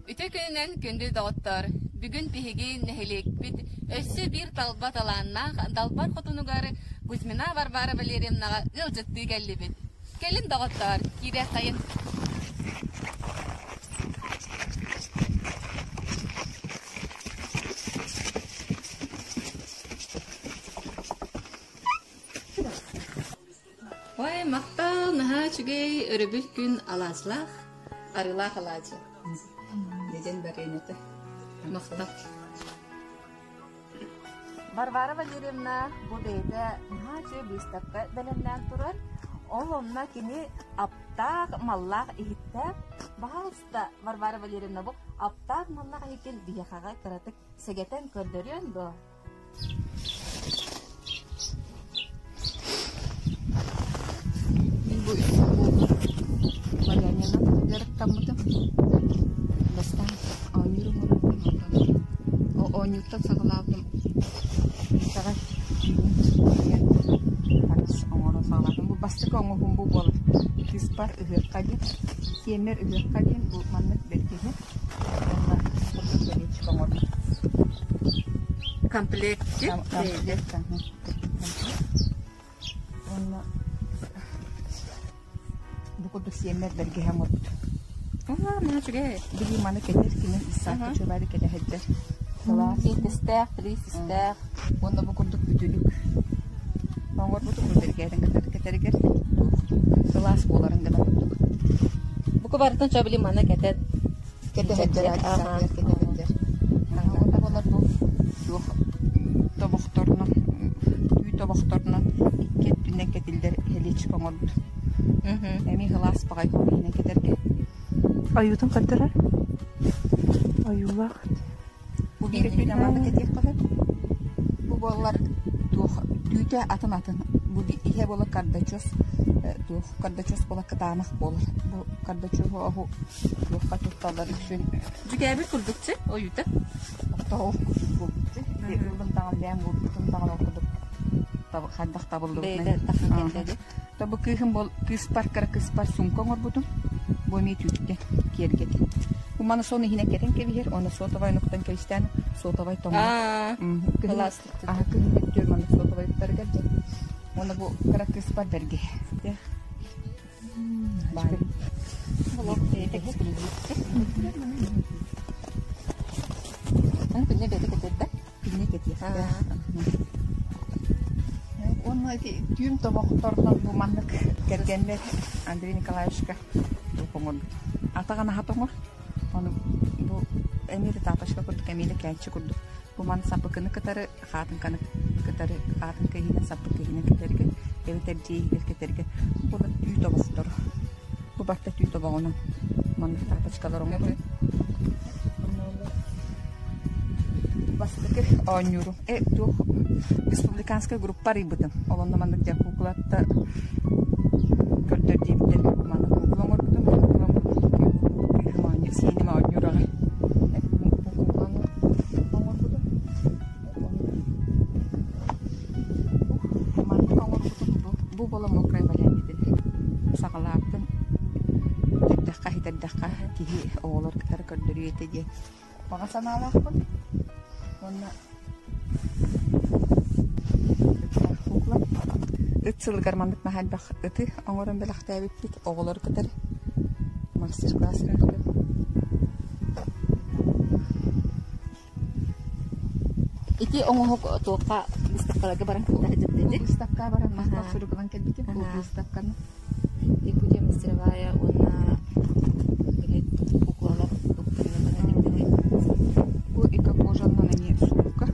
Үтүө күнүнэн күндү доҕоттор! Бүгүн биһиги нэһилиэкпит өссө биир талба талааннаах Далбар Хотунугар Кузьмина Варвара Валерьевнаҕа ыалдьыттыы кэллибит. Кэлин доҕоттоор, киириэххэйин! Ой, махтал, наһаа үчүгэй өрөбүл күн алаадьылаах, арыылаах алаадьы. Дьэдьэн барыанньата. Махтал. Варвара Валерьевна бу бэйэтэ наһаа үчүгэй быыстапка бэлэмнээн турар. Ол онно кини аптаах маллаах иһиттээх. Баһаалыста, Варвара Валерьевна, бу аптаах маллаах иһиккин биһиэхэҕэ кыратык сэгэтэн көрдөрүөн дуо? Мин бу үс сыл буолла валяннянан дьарыктаммытым. Бастаан оонньуур оҥорорбун онтон оонньууртан саҕалаабытым итэҕэл таҥас оҥорон саҕалаатым. Бу бастакы оҥоһуум бу буолар. Кыыспар ыһыахха диэн, сиэммэр ыһыахха диэн бу маннык бэргэһэ Уонна курдук бэлиэчик оҥордум. Комплект Комплект, Уонна бу курдук сиэммэр бэргэһэ оҥорбут. Аа, наһаа үчүгэй. Били маны кэтэр кини исаакка чуобаары кэтэ сылдьар. Сылаас. Сиэтэстээх, плисистээх. Уонна бу курдук үтүлүк оҥорбутум бу бэргэһэтин кытары кэтэригэр сылаас буоларын гына курдук. Бука барытын чо били маны кэтэн Кэтэ сылдьар, исаакка кэтэ сылдьар. Уонна буолар бу туох тобохторунан түү тобохторунан икки өттүнэн кэтиллэр кэлиэчик оҥорбут. Эмиэ сылаас баҕайы иһинэн кэтэргэ. Ойуутун көрдөрөр. Ойуулаах. Бу биир өттүнэн маннык кэтиэххэ сөп. Бу буоллар туох түүтэ атын-атын. Бу иһэ буолар кардачос туох кардачос буолар кытаанах буолар. Бу кардачоһу оһу туохха тутталлар үксүн Дьүкээбит курдукчу ойуута. Тоҕус курдук буолбут. Ыллым даҕаны бэйэм буолбутум даҕаны ол курдук хайдах табыллыбытынан. Бэйэтэ тахсан кэллэ дии. То бу кыыһым бол кыыспар кыра кыыспар сумка оҥорбутум. Бу эмиэ түүттэн киэргэтин. Бу маны сон иһинэн кэтэн кэбиһэр, уонна сотовай нуктан кэбистээн сотовай тоҥно. Кыһыл кыһын өттүөр маннык сотовай уктарыгар дьэ. Уонна бу кыра кыыспар бэргэһэ. Күннэ бэйэтэ кэтэрдэ. Күннэ кэтиэхтээх. Уонна ити түүн тобохторунан бу маннык кэргэммэр Андрей Николаевичка туох оҥорбут. Атаҕын аһат оҥор. Ону бу эмиэ да тапочка курдук, эмиэ да кээнчи курдук. Бу маны саппыкыны кытары хаатыҥканы кытары хаатыҥка иһинэн саппыкы иһинэн кэтэргэ эбэтэр дьиэ иһигэр кэтэргэ буолар түү тобохтору. Бу барыта түү тобоҕунан маннык тапочкалар оҥорон Бастакы оонньуурум э туох республиканскай группа арыйбытым. Ол онно маннык дьэ куукулатта көрдөр диэбиттэригэр бу маннык куукула оҥорбутум. Куукула оҥорбутум кыыһым оонньуур, сиэним оонньуур аҕай. Бу куукуланы оҥорбутум. Маннык оҥорбутум бу бу буола мокрай валяние этэ. Саҕалаабытым итэддэххэ иһитэрдэххэ киһи оҕолор кытары көрдөрүө этэ диэн баҕа санаалаахпын. Уонна кукла ыт сылыгар маннык наһаа элбэх ыты оҥорон бэлэхтээбиппит оҕолор кытары мастер-класс ыыппытым. Ити оҥоһук туохха выставкаларга баран кытта сылдьыбыт Выставка баран махтал суругунан кэлбитим. Бу выставканы. Якутия мастеровая уонна били куклалар Бу эко-кожанан эмиэ суукка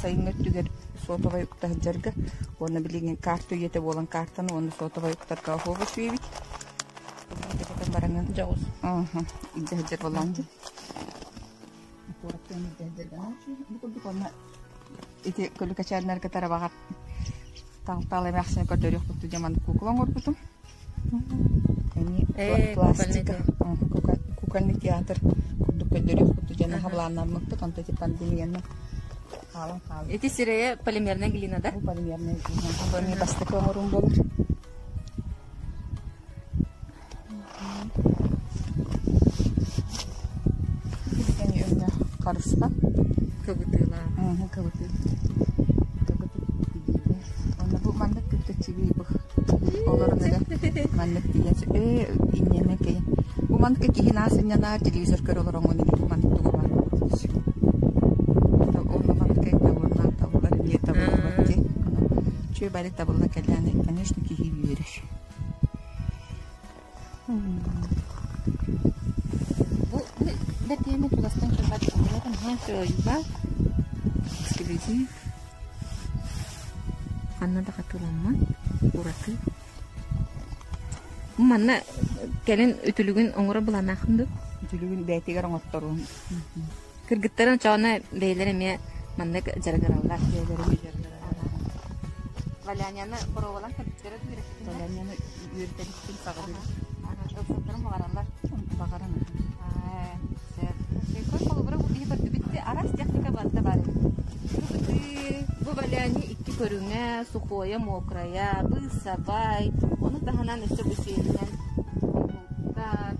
сайыҥҥы өттүгэр сотовай укта сылдьарга уонна билигин карта үйэтэ буолан картаны уонна сотовай уктарга оһуоба үчүгэйбит. Кэпсэтэн бараҥын дьоҕус. Илдьэ сылдьар буоллаҕым дии. Бу курдук уонна ити көлүкэчээннэргэ тарабаҕар таал-таал эмээхсини көрдөрүөхпүт дуу маннык куукула оҥорбутум. Эмиэ пластика кукольный театр курдук көрдөрүөхпүт дуу диэн хабылааннаммыппыт онто ити пандемияны хаалан хаалбыт. Ити сирэйэ полимерная глина да? Бу полимерная глина. Бу эмиэ бастакы оҥоруум буолар. Харысхан. Кыбытыылаах. Кыбытыы. Кыбытыы тигиитэ. Онно бу маннык кыттаччыгый бу. Олорон эрэ маннык тиийэн ээ инньэнэ кэйин. Бу маннык киһи наа сынньанаар телевизор көрө олороҥҥун бу маннык тугу баар. Онно маннык табыллан табыллар эмиэ табыллыбат дии. Үчүгэй бары табылла кэллээн, конечно, киһи үөрэр. Бу бэргэһэни чугастан көрбөт наһаа үчүгэй Эксклюзив. Ханна да хатыламмат, ураты. Манна кэлин үтүлүгүн оҥоро былааннааххын дуу? Үтүлүгүн бэйэтигэр оҥотторуом. Кыргыттарын очоҕуна бэйэлэрэ эмиэ маннык дьарыгыраллар. Бэйэлэрэ эмиэ дьарыгыраллар. Валяняны боруобалаан көрбүттэрэ дуу үөрэппитин? Валяняны үөрэтэбиттин саҕалыыр. Ылсыттарын баҕараллар. Баҕаран. Сөп. Холобура бу киһи көрдүбүт араас техника барыта баар эбит. Бу бу валяни икки көрүҥэ, сухое, мокрая, быысабай, ону таһынан өссө бу сиэлинэн бултар.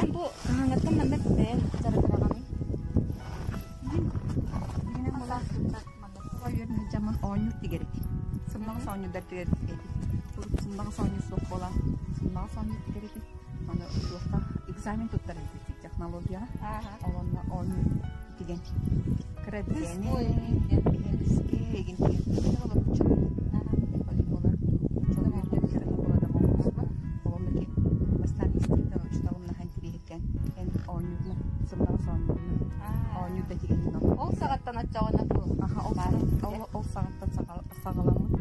Эн бу Хаһааҥҥыттан маннык бэйэҥ дьарыгыраҕыный? Билигин мулаахтыттан маннык үөрэнэ сылдьаммын оонньуур тигэрит. Сымнаҕас оонньуурдар тигэр этим. Урут сымнаҕас оонньуур суох буолан сымнаҕас оонньуур тигэр этим. Аны туохха экзамен туттар эбиппит технологияҕа. Ол онно оонньуур тигэн кыра бигэни искэ эгин тигэн олорбучча Ол саҕаттан оччоҕуна Ол саҕаттан саҕаламмыт.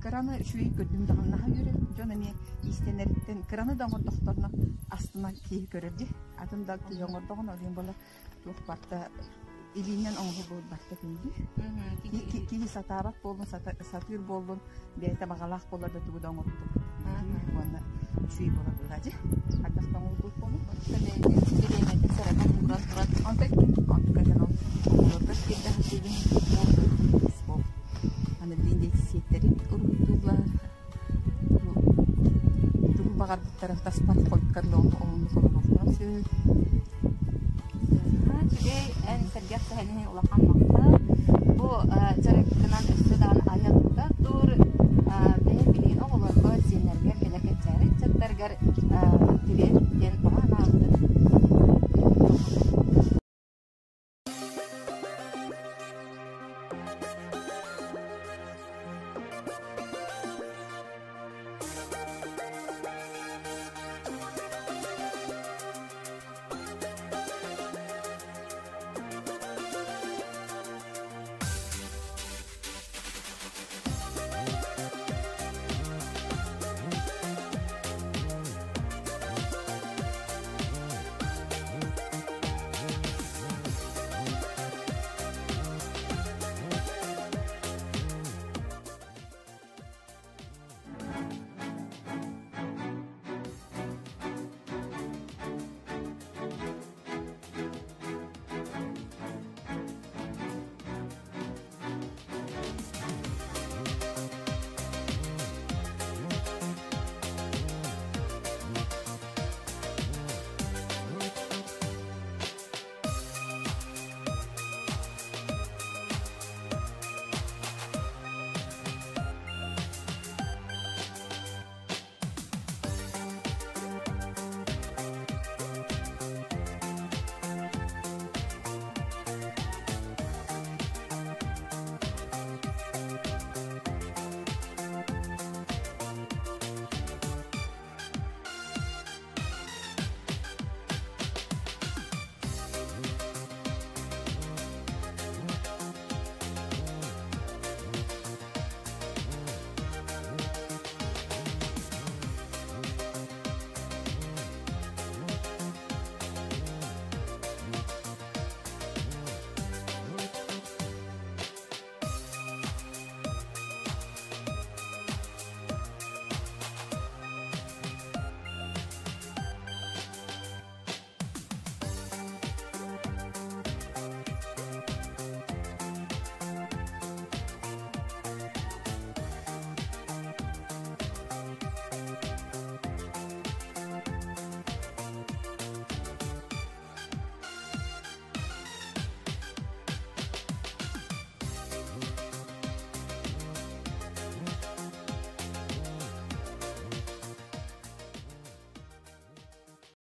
Кыраны үчүгэй көрдүм даҕаны наһаа үөрэн дьон эмиэ иистэнэриттэн кыраны да оҥордохторуна астына киһи көрөр дии. Атын да киһи оҥордоҕуна ол иһин буолар туох барыта илиинэн оҥоһуллубут барыта күндү. Киһи сатаабат буоллун, сатыыр буоллун, бэйэтэ баҕалаах буоллар да тугу да оҥорбут уонна үчүгэй буолар быһаа дьэ. Хайдах да оҥорбут буоллун. Бириэмэтин сыратын ууран туран. Онтон онтукатын ол оҕолорго киирдэх үчүгүн буол. Аны билигин диэки сиэттэрин уруһуйдууллар. Тугу баҕарбыттарын таспар хойуккар да оннук олоруохтарын сөп. Үчүгэй, эн сэргэх сэһэниһин улахан махтал.